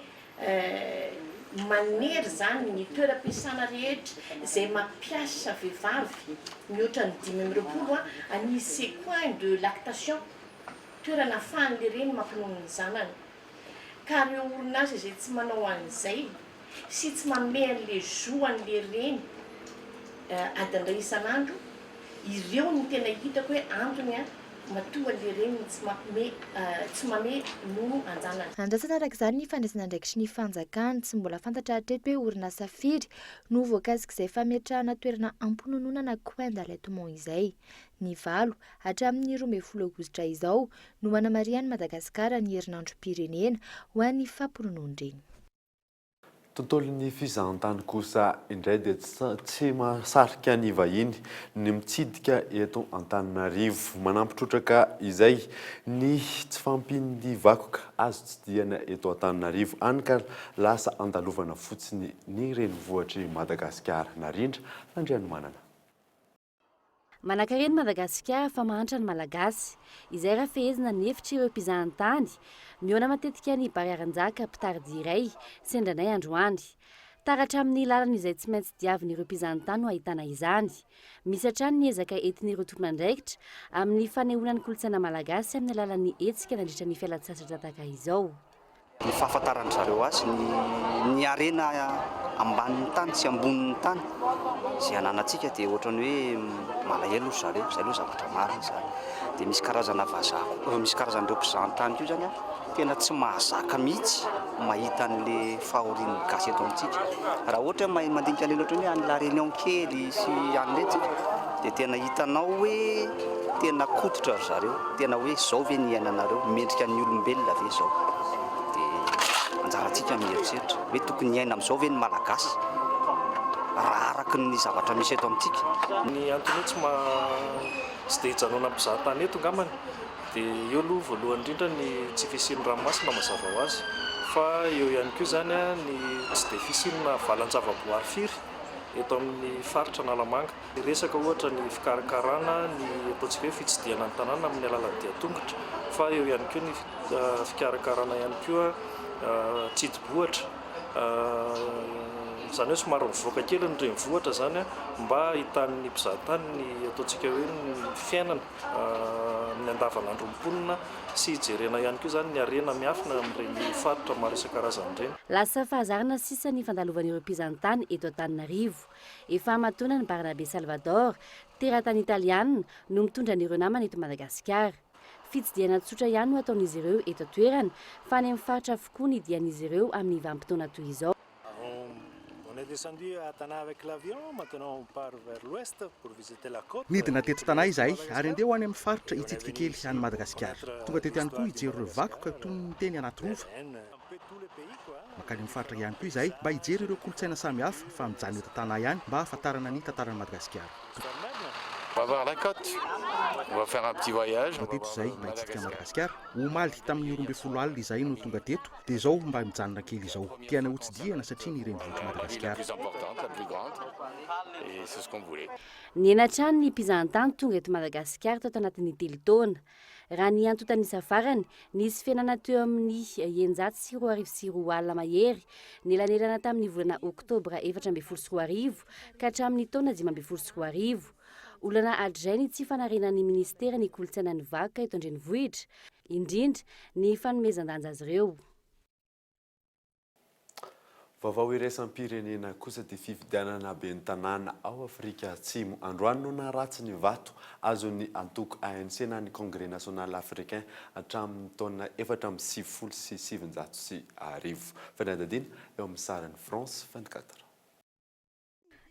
Manery izany ny toeram-piasana rehetra izay mampiasa vehivavy mihoatra ny 25 hanisy coin de lactation, toerana ahafahan'ilay reny mampinono ny zanany. Ka ireo orinasa izay tsy manao an'izay sy tsy manome an'ilay zo an'ilay reny. adiny iray isan'andro, ireo no tena hitako hoe antony matoa le reniny tsy mampime tsy mame nono anjanany. Andrasana araka izany ny fandraisana andraikitry ny fanjakana. Tsy mbola fantatra hatreto hoe orinasa firy no voakasik'izay fametrahana toerana hampinonoana na coin d'allaitement izay. Ny valo hatramin'ny 12 aogositra izao no hanamarihan'i Madagasikara ny herinandrom-pirenena ho an'ny fampinonoan-dreny. Tontolon'ny fizahantany kosa indray dia tsy mahasarika ny vahiny ny mitsidika eto Antananarivo. Manampy trotraka izay ny tsy fahampian'ny vakoka azo tsidihana eto Antananarivo, hany ka lasa andalovana fotsiny ny renivohitr'i Madagasikara. Narindra Randrianomanana. Manankarena i Madagasikara fa mahantra ny Malagasy. Izay raha fehezina ny hevitr'ireo mpizahantany. Mihaona matetika any Bariaranjaka, mpitari-dia iray, sendra anay androany. Taratra amin'ny lalana izay tsy maintsy diavin'ireo mpizahantany no ahitana izany. Misy hatrany ny ezaka entin'ireo tompon'andraikitra amin'ny fanehoana ny kolontsaina malagasy amin'ny alalan'ny hetsika nandritra ny fialantsasatra tahaka izao. Ny fahafantaran-dry zareo azy, ny ny harena ambanin'ny tany sy ambonin'ny tany izay ananantsika dia ohatran'ny hoe malahelo ry zareo, izay aloha zavatra marina izany. Dia misy karazana vazaha koa, misy karazan'ireo mpizahantany koa izany an, tena tsy mahazaka mihitsy mahita an'ilay fahorian'ny gasy eto amintsika. Raha ohatra hoe mahay mandinika an'ireny ohatran'ny hoe any La Réunion kely sy any ireny tsika dia tena hitanao hoe tena kototra ry zareo, tena hoe izao ve ny iainanareo, mendrika ny olombelona ve izao? Dia anjarantsika ny mieritreritra hoe tokony hiaina amin'izao ve ny Malagasy raha araka ny zavatra misy eto amintsika? Ny antony hoe tsy maha tsy dia hijanona mpizaha tany eto angambany dia eo aloha voalohany indrindra ny tsy fisian'ny ranomasina mazava ho azy fa eo ihany koa izany ny tsy dia fisiana valan-javaboary firy eto amin'ny faritra Analamanga. Resaka ohatra ny fikarakarana ny ataontsika hoe fitsidihana ny tanàna amin'ny alalan'ny dian-tongotra fa eo ihany koa ny fikarakarana ihany koa tsidibohitra izany hoe somary mivoaka kely ny renivohitra izany mba ahitan'ny mpizahatany ny ataontsika hoe ny fiainana amin'ny andavanandron'ny mponina sy hijerena ihany koa izany ny harena miafina amin'ireny faritra maro isan-karazany ireny. Lasa fahazarana sisa ny fandalovan'ireo mpizahantany eto Antananarivo. Efa aman-taonany Barnabé Salvador, teratany italiana, no mitondra an'ireo namany eto Madagasikara. Fitsidihana tsotra ihany no ataon'izy ireo eto an-toerana, fa any amin'ny faritra avokoa ny dian'izy ireo amin'ny vanim-potoana toy izao. Nidina teto Tanà izahay ary handeha ho any amin'ny faritra hitsidika kely an'i Madagasikara. Tonga teto ihany koa hijery ireo vakoka toy ny teny anaty rova. Mankany amin'ny faritra ihany koa izahay mba hijery ireo kolontsaina samihafa fa mijanona eto Tanà ihany mba hahafantarana ny tantaran'i Madagasikara. Tonga teto izahay mba hitsidika an'i Madagasikara. Omaly tamin'ny 12 alina izahay no tonga teto dia izao mba mijanona kely izao. Tianay hotsidihana satria ny renivohitr'i Madagasikara. Nihena hatrany ny mpizahantany tonga eto Madagasikara tato anatin'ny telo taona. Raha ny antontan'isa farany, nisy fihenana teo amin'ny 2200 mahery nelanelana tamin'ny volana oktobra 2014 ka hatramin'ny taona 2015. Olana hatrizay ny tsy fanarenan'ny minisitera ny kolontsaina ny vakoka eto an-drenivohitra, indrindra ny fanomezan-danja azy ireo. Vaovao iraisam-pirenena kosa dia fifidianana ben'ny tanàna ao Afrika Atsimo. Androany no naharatsy ny vato azon'ny antoko ANC na ny Congrès National Africain hatramin'ny taona 1994. Fanadihadiana eo amin'ny sarin'ny France 24.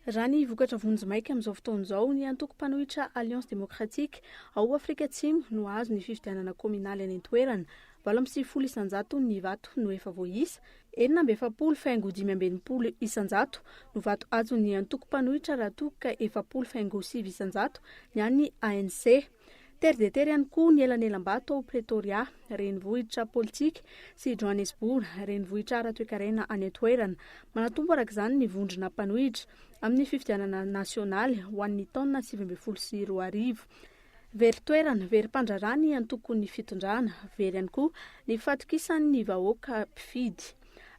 Raha ny vokatra vonjimaika amin'izao fotoana izao, ny antoko mpanohitra Alliance Démocratique ao Afrika Atsimo no hahazo ny fifidianana kaominaly any an-toerana. 98% ny vato no efa voaisa, 46 faingo 65% no vato azon'ny antoko mpanohitra raha toa ka 40 faingo 9% ny an'ny ANC. Tery dia tery ihany koa ny elanelam-bato ao Pretoria, renivohitra politika, sy Johannesburg, renivohitra ara-toekarena any an-toerana. Manatombo araka izany ny vondrona mpanohitra amin'ny fifidianana nasionaly ho an'ny taona 2019. Very toerana, very mpandraharaha ny antokon'ny fitondrana, very ihany koa ny fahatokisan'ny vahoaka mpifidy.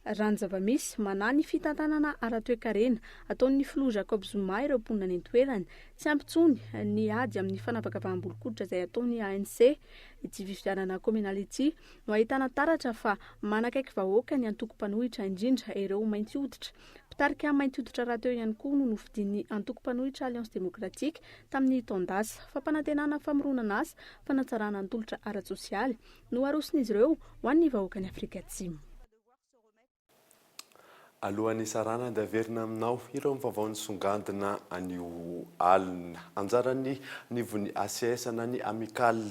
Raha ny zava-misy, manahy ny fitantanana ara-toekarena ataon'ny filoha Jacob Zuma ireo mponina any an-toerana. Tsy ampy intsony ny ady amin'ny fanavakavaham-bolon-koditra izay ataon'ny ANC. Ity fifidianana kaominaly ity no ahitana taratra fa manakaiky vahoaka ny antoko mpanohitra indrindra ireo mainty hoditra. Mpitarika mainty hoditra rahateo ihany koa no nofidian'ny antoko mpanohitra Alliance Démocratique tamin'ny taon-dasa. Fampanantenana famoronana asa, fanatsarana ny tolotra ara-tsosialy no aroson'izy ireo ho an'ny vahoakan'i Afrika Atsimo. Alohan'ny hisarahana dia averina aminao ireo vaovao nisongandina anio alina. Anjaran'ny anivon'ny ACS na ny Amicale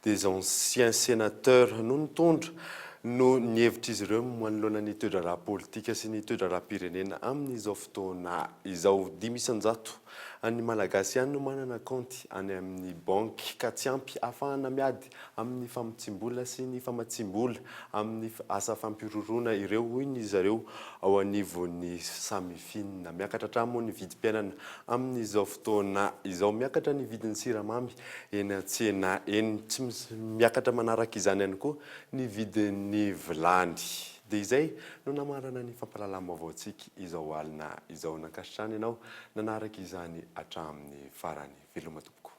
des Anciens Sénateurs no nitondra no ny hevitr'izy ireo manoloana ny toe-draharaha politika sy ny toe-draharaham-pirenena amin'izao fotoana izao. 5% an'ny Malagasy ihany no manana kaonty any amin'ny banky ka tsy ampy ahafahana miady amin'ny famotsiam-bola sy ny famatsiam-bola amin'ny asa fampihorohoroana ireo, hoy ny zareo ao anivon'ny Samifin. Miakatra hatrany moa ny vidim-piainana amin'izao fotoana izao. Miakatra ny vidin'ny siramamy eny an-tsena eny. Tsy miakatra manaraka izany ihany koa ny vidin'ny vilany. Dia izay no namarana ny fampahalalam-baovaontsika izao alina izao. Nankasitrahana ianao nanaraka izany hatramin'ny farany. Veloma tompoko.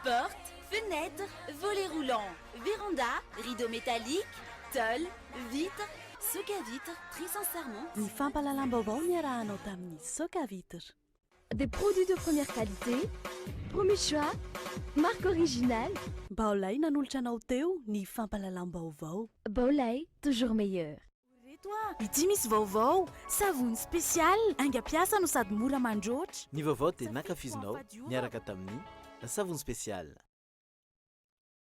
Porte, fenêtre, volet roulant, véranda, rideau métallique, tôle, vitre, soca vitre, très sincèrement. Ny fampahalalam-baovao niarahanao tamin'ny Soca Vitre. Des produits de première qualité, premier choix, marque originale. Baolai nanolotra anao teo ny fampahalalam-baovao. Baolai, toujours meilleur. Reto a! Ity misy vaovao! Savony spécial, haingam-piasa no sady mora mandroatra. Ny vaovao dia nankafizinao niaraka tamin'ny savony spécial.